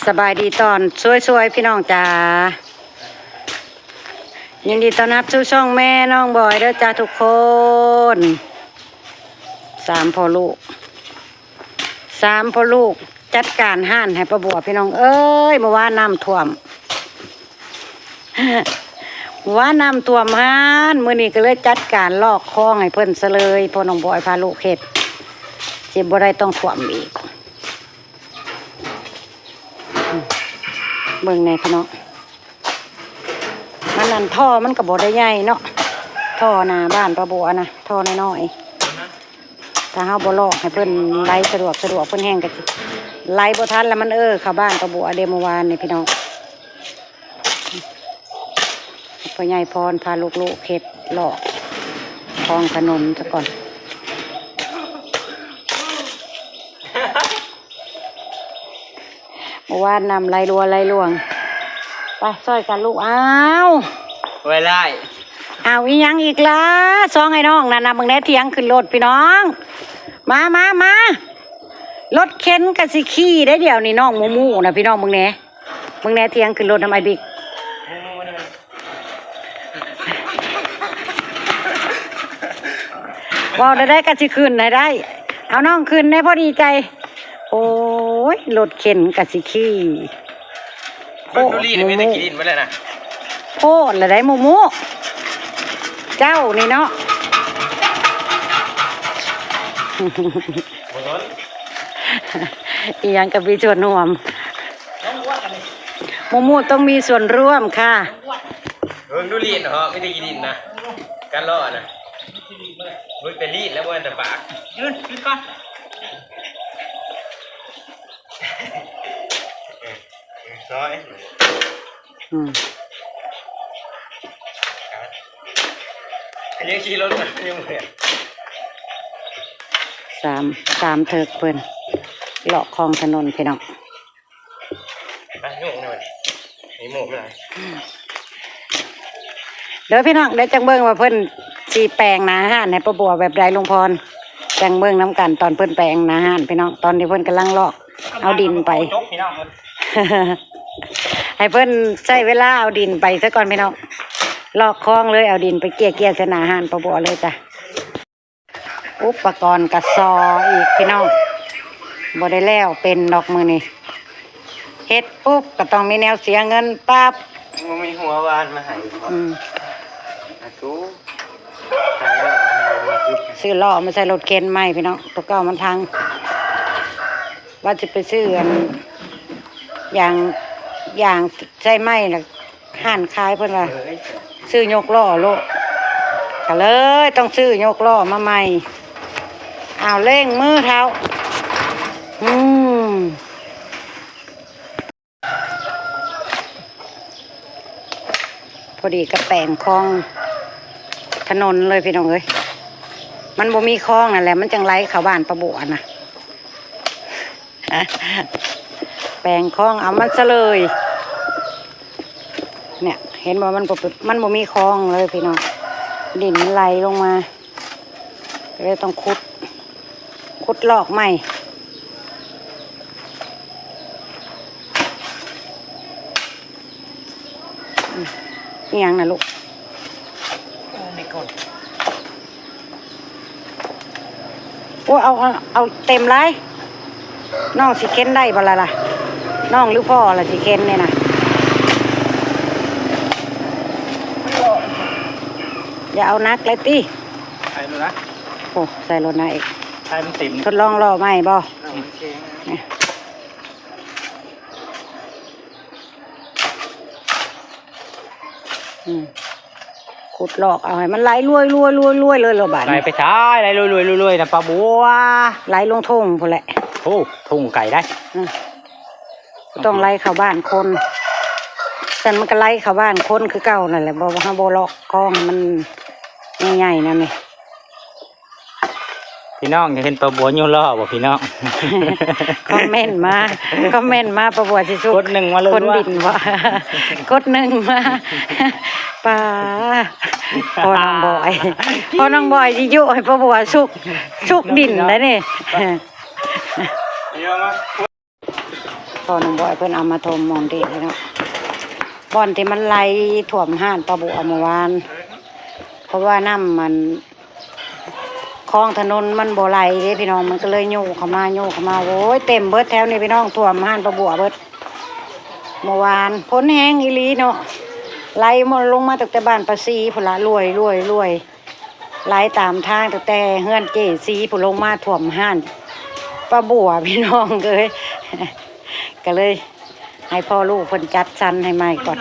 ສະບາຍດີຕອນສວຍໆ ພີ່ນ້ອງຈ໋າ ຍິນດີຕ້ອນຮັບສູ່ຊ່ອງແມ່ນ້ອງບອຍເດີຈ້າທຸກຄົນ. ສາມພໍ່ລູກ ສາມພໍ່ລູກຈັດການຮ້ານໃຫ້ປ້າບົວ ພີ່ນ້ອງເອີຍ. ມື້ວານນ້ຳຖ້ວມ ມື້ວານນ້ຳຖ້ວມຮ້ານ ມື້ນີ້ກໍເລີຍຈັດການລອກຄອງໃຫ້ເພິ່ນຊະເລີຍ. ພໍ່ນ້ອງບອຍພາລູກເຮັດ ຊິບໍ່ໄດ້ຕ້ອງຖ້ວມອີກ. ເບິ່ງແດ່ພີ່ນ້ອງ ມັນອັນ ທໍ່ມັນກໍບໍ່ໄດ້ໃຫຍ່ເນາະ ທໍ່ໜ້າບ້ານປ້າບົວນະ ທໍ່ນ້ອຍໆ. ຖ້າເຮົາບໍ່ລອກໃຫ້ເພິ່ນໄຫຼສະດວກ ສະດວກເພິ່ນແຮງກໍຊິໄຫຼບໍ່ທັນ ແລ້ວມັນເອີເຂົ້າບ້ານປ້າບົວເດ້ມື້ວານນີ້ພີ່ນ້ອງ. ພໍ່ໃຫຍ່ພອນພາລູກໆເຮັດລອກຄອງຖະໜົນຊະກ່ອນ. ເມື່ອວານນ້ຳໄຫຼລົວໄຫຼລວງ ໄປຊ່ອຍກັນລູກ. ອ້າວ ໄວ້ຫຼາຍ ອ້າວ ອີຫຍັງອີກລະ ສອງໄອ້ນ້ອງນັ້ນນະ. ເບິ່ງແດ່ ຖຽງຂຶ້ນລົດພີ່ນ້ອງ ມາ ມາ ມາ ລົດເຂັນກໍຊິຂີ່ໄດ້ດຽວນີ້ ນ້ອງໝູໝູນະ ພີ່ນ້ອງເບິ່ງແດ່. ເບິ່ງແດ່ ຖຽງຂຶ້ນລົດນຳອ້າຍບິກ ເວົ້າແນວໃດກໍຊິຂຶ້ນໃຫ້ໄດ້. ເອົານ້ອງຂຶ້ນແດ່ ພໍດີໃຈ. ໂອ້ຍ ລົດເຂັນກໍຊິຂີ່ ເບິ່ງດູລີນ ມີແຕ່ຂີ້ດິນໝົດແລ້ວນະ. ໂພດລະໄດ໋ໝູໝູ ເຈົ້ານີ້ເນາະ ບໍ່ສົນ ອີຫຍັງກໍມີສ່ວນຮ່ວມ. ໝູໝູຕ້ອງມີສ່ວນຮ່ວມຄ່ະ. ເບິ່ງດູລີນເນາະ ມີແຕ່ຂີ້ດິນນະ ກະລໍ້ນະ. ເບິ່ງແຕ່ລີນແລ້ວ ບໍ່ແມ່ນແຕ່ປາກ. ຢືນ ຢືນກ່ອນ ຊອຍ ອືມ ຍັງຂີ່ລົດມາຢູ່ເມືອງ. ສາມ ສາມເທີກເພິ່ນເລາະຄອງຖະໜົນພີ່ນ້ອງ. ໄປໂຍກໜ່ອຍ ມີໝູກຫຼາຍ. ເດີພີ່ນ້ອງ ດຽວຈັ່ງເບິ່ງວ່າເພິ່ນຊິແປງໜ້າຮ້ານໃຫ້ປ້າບົວແບບໃດ ລຸງພອນ. ຈັ່ງເບິ່ງນຳກັນຕອນເພິ່ນແປງໜ້າຮ້ານພີ່ນ້ອງ. ຕອນນີ້ເພິ່ນກຳລັງລອກເອົາດິນໄປ ໃຫ້ເພິ່ນໃຊ້ເວລາເອົາດິນໄປຊະກ່ອນພີ່ນ້ອງ. ລອກຄອງເລີຍ ເອົາດິນໄປເກ່ຍໆ ໃສ່ໜ້າຮ້ານປ້າບົວເລີຍຈ້ະ. ອຸປະກອນກະຊໍອີກພີ່ນ້ອງ ບໍ່ໄດ້ແລ້ວເປັນດອກມື້ນີ້. ເຮັດປຸບກໍຕ້ອງມີແນວເສຍເງິນປັບ. ບໍ່ມີຫົວວານມາໃຫ້. ອືມ ອາ ຊື້ລໍ້ມາໃສ່ລົດເຂັນໃໝ່ພີ່ນ້ອງ ຕົວເກົ່າມັນພັງ. ວ່າຊິໄປຊື້ອັນ ຢາງ ຢາງໃສ່ໄມ້ລະ ຮ້ານຂາຍເພິ່ນວ່າຊື້ຍົກລໍ້ໂລດ ກໍເລີຍຕ້ອງຊື້ຍົກລໍ້ມາໃໝ່. ອ້າວ ເລັ່ງມືເຖົ້າ. ອືມ ພໍດີກັບແປງຄອງຖະໜົນເລີຍພີ່ນ້ອງເອີຍ. ມັນບໍ່ມີຄອງນັ້ນແຫຼະ ມັນຈັ່ງໄຫຼເຂົ້າບ້ານປ້າບົວນະ. ແປງຄອງເອົາມັນຊະເລີຍ. ເນຍ ເຫັນບໍ່ ມັນບໍ່ ມັນບໍ່ມີຄອງເລີຍພີ່ນ້ອງ ດິນມັນໄຫຼລົງມາ ກໍເລີຍຕ້ອງຂຸດ ຂຸດລອກໃໝ່. ອືມ ອີຫຍັງນະລູກ? ໂອ້ ເອົາ ເອົາ ເອົາເຕັມຫຼາຍ. ນ້ອງຊິເຂັນໄດ້ບໍ່ລະລະ? ນ້ອງຫຼືພໍ່ລະຊິເຂັນນີ້ນະ? ຢ່າເອົາໜັກຫຼາຍຕິ. ໃສ່ໂລດນະ. ໂອ້ ໃສ່ໂລດນະອີກ. ໃສ່ມັນເຕັມ. ທົດລອງລໍ້ໃໝ່ບໍ່? ເອົາມັນເຄັງ. ນີ້. ອືມ ຂຸດລອກເອົາໃຫ້ມັນໄຫຼລວຍໆໆໆເລີຍລະບາດນີ້. ໄຫຼໄປທ້າຍ ໄຫຼລວຍໆໆນະປ້າບົວ. ໄຫຼລົງທົ່ງພຸ້ນແຫຼະ. ໂອ້ ທົ່ງໄກໄດ໋. ອືມ ຕ້ອງໄຫຼເຂົ້າບ້ານຄົນ. ຊັ້ນມັນກໍໄຫຼເຂົ້າບ້ານຄົນຄືເກົ່ານັ້ນແຫຼະ. ບໍ່ ເຮົາບໍ່ລອກຄອງໃຫ້ມັນໃຫຍ່ໆນຳນີ້. ພີ່ນ້ອງຢາກເຫັນປ້າບົວຍົກລໍ້ບໍ່ພີ່ນ້ອງ? ຄອມເມັນມາ ຄອມເມັນມາ ປ້າບົວຊິສຸກ. ກົດໜຶ່ງມາເລີຍ. ຄົນດິນບໍ່? ກົດໜຶ່ງມາ. ປ້າ ພໍ່ນ້ອງບອຍ ພໍ່ນ້ອງບອຍຊິຍຸໃຫ້ປ້າບົວສຸກ ສຸກດິນໄດ໋ນີ້. ພໍ່ນ້ອງບອຍເພິ່ນເອົາມາຖົມໝ່ອງນີ້ເນາະ ບ່ອນທີ່ມັນໄຫຼຖ້ວມຮ້ານປ້າບົວເມື່ອວານ ເພາະວ່ານ້ຳມັນ ຄອງຖະໜົນມັນບໍ່ໄຫຼເດ້ພີ່ນ້ອງ ມັນກໍເລີຍໂຍກເຂົ້າມາ ໂຍກເຂົ້າມາ ໂອ້ຍ ເຕັມເບິດແຖວນີ້ພີ່ນ້ອງ ຖ້ວມຮ້ານປ້າບົວເບິດ ເມື່ອວານ ຝົນແຮງອີ່ຫຼີເນາະ ໄຫຼມາ ລົງມາຕັ້ງແຕ່ບ້ານປ້າສີພຸ້ນລະ ລວຍໆໆ ໄຫຼຕາມທາງ ຕັ້ງແຕ່ເຮືອນເຈ້ສີພຸ້ນ ລົງມາຖ້ວມຮ້ານປ້າບົວ ພີ່ນ້ອງເອີຍ ກໍເລີຍ ໃຫ້ພໍ່ລູກເພິ່ນຈັດສັນໃຫ້ໃໝ່ກ່ອນ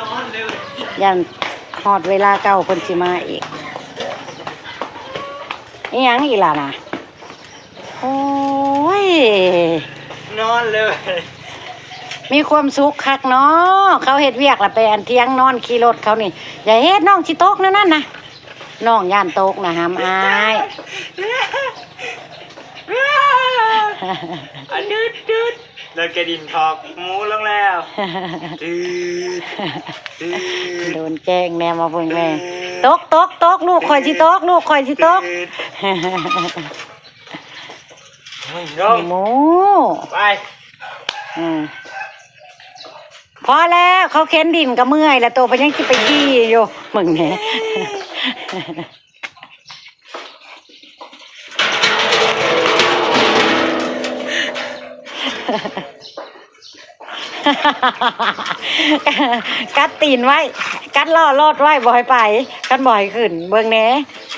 ຢ້ານຮອດເວລາເກົ່າເພິ່ນຊິມາອີກ. ອີຫຍັງອີກລະນະ? ໂອ້ຍ ນອນເລີຍ ມີຄວາມສຸກຄັກເນາະ ເຂົາເຮັດວຽກລະໄປອັນຖຽງນອນ ຂີ່ລົດເຂົານີ້ ຢ່າເຮັດ ນ້ອງຊິຕົກແນວນັ້ນນະ ນ້ອງຢ້ານຕົກນະ ຫ້າມອາຍ ອະ ດືດໆ ລົດກະດິນຖອກໝູລົງແລ້ວ ດືດ ດືດ ໂດນແກ້ງແນ່ ມາເບິ່ງແມ່ ຕກ ຕກ ຕກ ລູກຂ້ອຍຊິຕົກ ລູກຂ້ອຍຊິຕົກ ໂອ້ຍ ລົງ ໂອ້ ໄປ ອືມ ພໍແລ້ວ ເຂົາເຂັນດິນກໍເມື່ອຍແລ້ວ ໂຕເພິ່ນຍັງຊິໄປຂີ່ຢູ່ ເບິ່ງແດ່. ກັດຕີນໄວ້ ກັດລໍ້ລົດໄວ້ ບໍ່ໃຫ້ໄປ ຄັນບໍ່ໃຫ້ຂຶ້ນ ເບິ່ງແດ່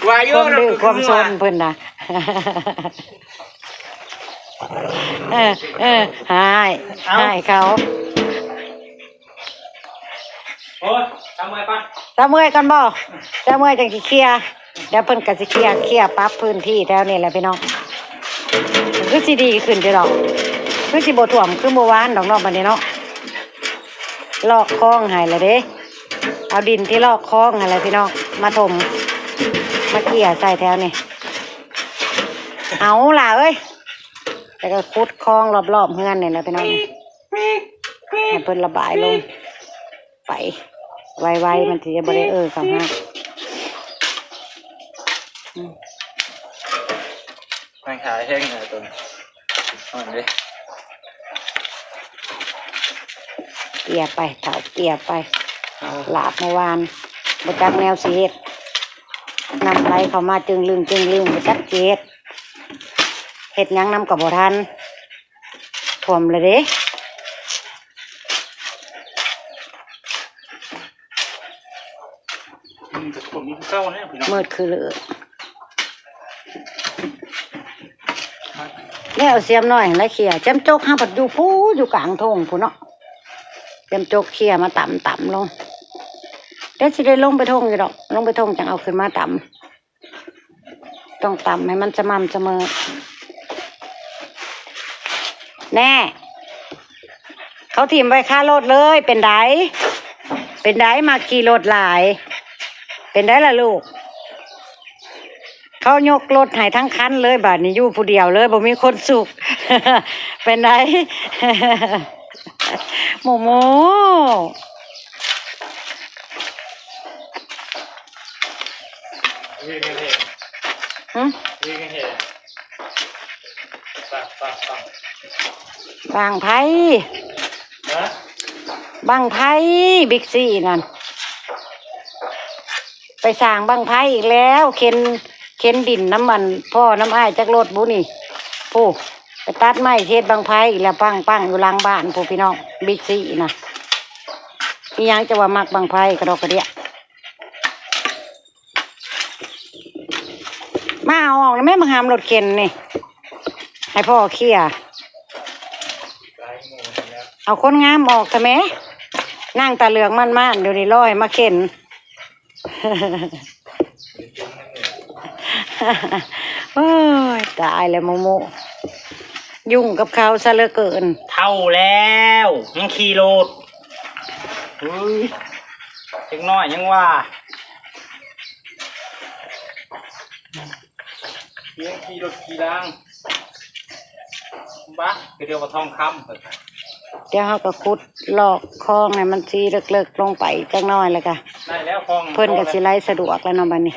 ວ່າຢູ່ ຄວາມດື້ ຄວາມຊນເພິ່ນນະ ເອີ ເອີ ຮ້າຍ ເອົ້າ ຮ້າຍເຂົາ. ໂອ້ຍ ເຊົາເມື່ອຍກ່ອນ ເຊົາເມື່ອຍກ່ອນບໍ ເຊົາເມື່ອຍຈັ່ງຊິເຄຍ ດຽວເພິ່ນກໍຊິເຄຍ ເຄຍປັບພື້ນທີ່ແຖວນີ້ແຫຼະພີ່ນ້ອງ ຄືຊິດີຂຶ້ນຢູ່ດອກ ຄືຊິບໍ່ຖ້ວມຄືເມື່ອວານດອກເນາະ ບັດນີ້ເນາະ ລອກຄອງໃຫ້ລະເດ້ ເອົາດິນທີ່ລອກຄອງຫັ້ນແຫຼະພີ່ນ້ອງ ມາຖົມ ມາເຄຍໃສ່ແຖວນີ້ ເອົາຫຼ້າເອີຍ ແລ້ວກໍຂຸດຄອງລອບໆເຮືອນນີ້ແຫຼະພີ່ນ້ອງ. ໃຫ້ເພິ່ນລະບາຍລົງໄປໄວໆ ມັນຊິບໍ່ໄດ້ເອີກັບເຮົາ ອືມ ແມ່ງຂາຍແຮງເນາະ ໂຕນີ້ ອ່ອນເດ້ ເກຍໄປ ເຖົ້າ ເກຍໄປ ເອົາ ລາບເມື່ອວານ ບໍ່ຈັກແນວຊິເຮັດ ນ້ຳໄຫຼເຂົ້າມາຈຶ່ງລຶ້ງ ຈຶ່ງລຶ້ງ ບໍ່ຈັກຊິເຮັດ ເຮັດຫຍັງນຳກໍບໍ່ທັນ. ຖ້ວມແລ້ວເດ້ ອືມ ກໍຖ້ວມຢູ່ຄືເກົ່າແຫຼະພີ່ນ້ອງ ມືດຄືເລີ ແລ້ວເສມນ້ອຍຫັ້ນລະເຄຍ ແຈມຈົກຫາພັດຢູ່ພຸ້ນ ຢູ່ກາງທົ່ງພຸ້ນເນາະ ແຈມຈົກເຄຍມາຕຳ ຕຳລົງ ແຕ່ຊິໄດ້ລົງໄປທົ່ງຢູ່ດອກ ລົງໄປທົ່ງຈັ່ງເອົາຂຶ້ນມາຕຳ. ຕ້ອງຕຳໃຫ້ມັນສະໝ່ຳສະເໝີ ແນ່ ເຂົາຖິ້ມໄວ້ຄາລົດເລີຍ ເປັນໃດ ເປັນໃດ ມັກຂີ່ລົດຫຼາຍ ເປັນໃດລະລູກ ເຂົາຍົກລົດໃຫ້ທັງຄັນເລີຍ ບາດນີ້ຢູ່ຜູ້ດຽວເລີຍ ບໍ່ມີຄົນສຸກ ເປັນໃດ ໂມໂມ. ຫຶ? ບັ້ງໄຟ ຮະ? ບັ້ງໄຟ ບິກຊີນັ້ນ ໄປສ້າງບັ້ງໄຟອີກແລ້ວ ເຂັນ ເຂັນດິນນຳອັນພໍ່ນຳອ້າຍຈັກລົດບຸນີ້ ຜູ້ ໄປຕັດໄມ້ເຮັດບັ້ງໄຟອີກແລ້ວ ປັ້ງໆ ຢູ່ຫຼັງບ້ານພຸ້ນ ພີ່ນ້ອງ ບິກຊີນະ ອີຫຍັງຈະວ່າມັກບັ້ງໄຟກະດອກກະເດຍ. ມາເອົາອອກແດ່ແມ່ ບັກຫາມລົດເຂັນນີ້ ໃຫ້ພໍ່ເຄຍ ເອົາຄົນງາມອອກຊະແມ້ ນັ່ງຕາເຫຼືອກມ່ານໆ ຢູ່ນີ້ ລໍໃຫ້ມາເຂັນ. ໂອ້ຍ ຕາຍແລ້ວ ໂມໂມ ຫຍຸ້ງກັບເຂົາຊະເຫຼືອເກີນ. ເຖົ້າແລ້ວ ຍັງຂີ່ລົດ ເອີຍ ເດັກນ້ອຍຍັງວ່າ ຍັງຂີ່ລົດຂີ່ລາງ ບາ ຄືດຽວວ່າທອງຄຳ ດຽວເຮົາກໍຂຸດລອກຄອງໃຫ້ມັນຊີ້ເລິກໆລົງໄປຈັກໜ້ອຍ ແລ້ວກະ ໄດ້ແລ້ວຄອງ ເພິ່ນກໍຊິໄຫຼສະດວກແລ້ວເນາະ ບັດນີ້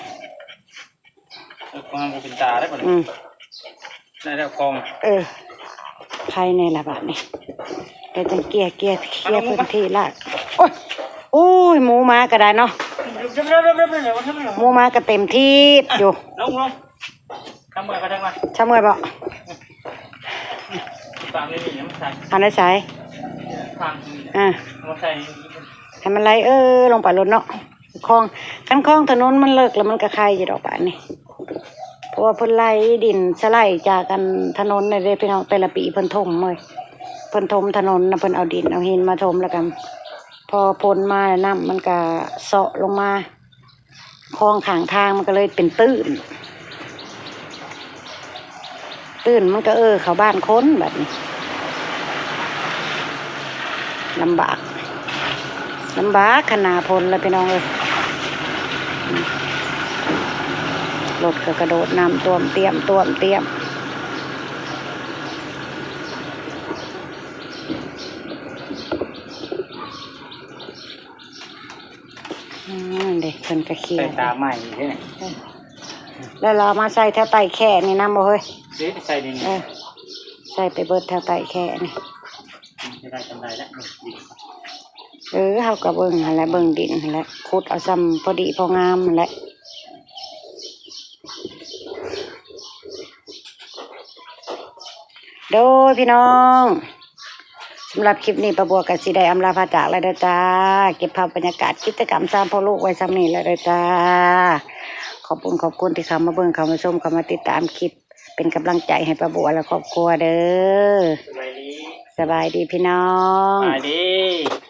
ຄອງບໍ່ເປັນຕາໄດ້ບັດນີ້ ອືມ ໄດ້ແລ້ວຄອງ ເອີ. ໃຜແດ່ລະບາດນີ້ ແລ້ວຈັ່ງເກຍ ເກຍ ເກຍພື້ນທີ່ລາກ. ໂອ້ຍ ໂອ້ຍ ໝູໝາກໍໄດ້ເນາະ ໝູໝາກໍເຕັມທີ່ຢູ່. ລົງ ລົງ ຊະເມື່ອຍບໍ່? ເອົາໃນໃສ? ອ່າ ໃຫ້ມັນໄຫຼ ເອີ ລົງໄປໂລດເນາະ. ຄອງ ຄັນຄອງຖະໜົນມັນເລິກແລ້ວ ມັນກໍໄຄຢູ່ດອກບາດນີ້ ເພາະວ່າເພິ່ນໄຫຼດິນສະໄລຈາກອັນຖະໜົນນີ້ເດ້ພີ່ນ້ອງ. ແຕ່ລະປີເພິ່ນຖົມເວີຍ ເພິ່ນຖົມຖະໜົນນະ ເພິ່ນເອົາດິນເອົາຫີນມາຖົມ ແລ້ວກໍພໍຝົນມາ ນ້ຳມັນກໍເຊາະລົງມາ ຄອງຂ້າງທາງມັນກໍເລີຍເປັນຕື້ນ. ຕື່ນມັນກໍເອີເຂົ້າບ້ານຄົນບາດນີ້ ລຳບາກ ລຳບາກຂະໜາດຝົນລະພີ່ນ້ອງເອີຍ. ລົດກໍກະໂດດນ້ຳຖ້ວມຕຽມ ຖ້ວມຕຽມ. ອືມ ເດ້ ເພິ່ນກະເຂຍ ໃສ່ຕາໃໝ່ເດ້. ເອີ ແລ້ວລາວເອົາມາໃສ່ແຖວໃຕ້ແຄນີ້ນຳບໍ່ເຮີ້ຍ? ເດ້ ໃສ່ນີ້ ເອີ ໃສ່ໄປເບິດແຖວໃຕ້ແຄນີ້. ຈະໄດ້ກຳໄລແລ້ວ. ເອີ ເຮົາກໍເບິ່ງຫັ້ນແຫຼະ ເບິ່ງດິນຫັ້ນແຫຼະ ຂຸດເອົາຊ່ຳພໍດີພໍງາມຫັ້ນແຫຼະ. ໂດຍ ພີ່ນ້ອງ ສຳລັບຄລິບນີ້ ປ້າບົວກໍຊິໄດ້ອຳລາພາຈາກແລ້ວເດີຈ້າ. ເກັບພາບບັນຍາກາດກິດຈະກຳສາມພໍ່ລູກໄວ້ຊ່ຳນີ້ແລ້ວເດີຈ້າ. ຂອບຄຸນ ຂອບຄຸນທີ່ເຂົ້າມາເບິ່ງ ເຂົ້າມາຊົມ ເຂົ້າມາຕິດຕາມຄລິບ ເປັນກຳລັງໃຈໃຫ້ປ້າບົວ ແລະ ຄອບຄົວເດີ. ສະບາຍດີ ສະບາຍດີພີ່ນ້ອງ ສະບາຍດີ.